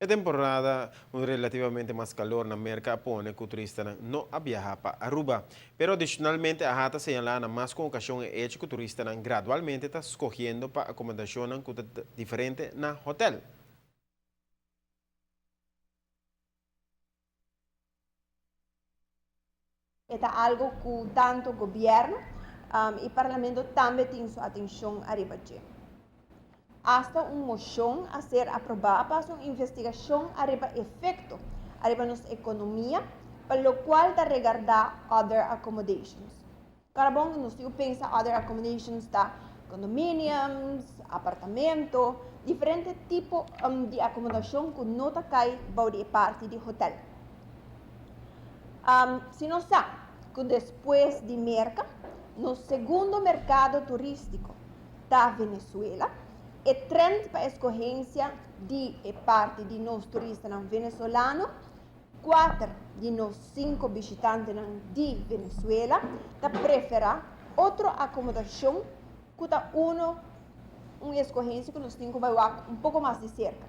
E temporada un relativamente mas calor na Merca a pone cu turistanan no a biaha pa Aruba. Pero adicionalmente AHA ta señala na mas cu ocasion e hecho cu turistanan gradualmente ta scogiendo pa acomodacionnan cu ta diferente na hotel. E ta algo cu tanto gobierno y parlamento tambe tin su atencion ariba dje. Hasta un mocion a ser aproba pa haci un investigacion ariba efecto ariba nos economia pa locual ta regarda other accommodations. Kara bon nos tin ku pensa other accommodations ta condominiums, apartamento, diferente tipo di akomodashon ku no ta kai bou di e parti di hotel. Si nos sa ku despues di Merka nos segundo merkado turístiko ta Venezuela, e trend pa eskohensia di e parti di nos turistanan venezolano Kuater di nos sinku bishitantenan di Venezuela ta preferá otro akomodashon ku ta uno un eskohensia ku nos tin ku bai wak un poko mas di serka.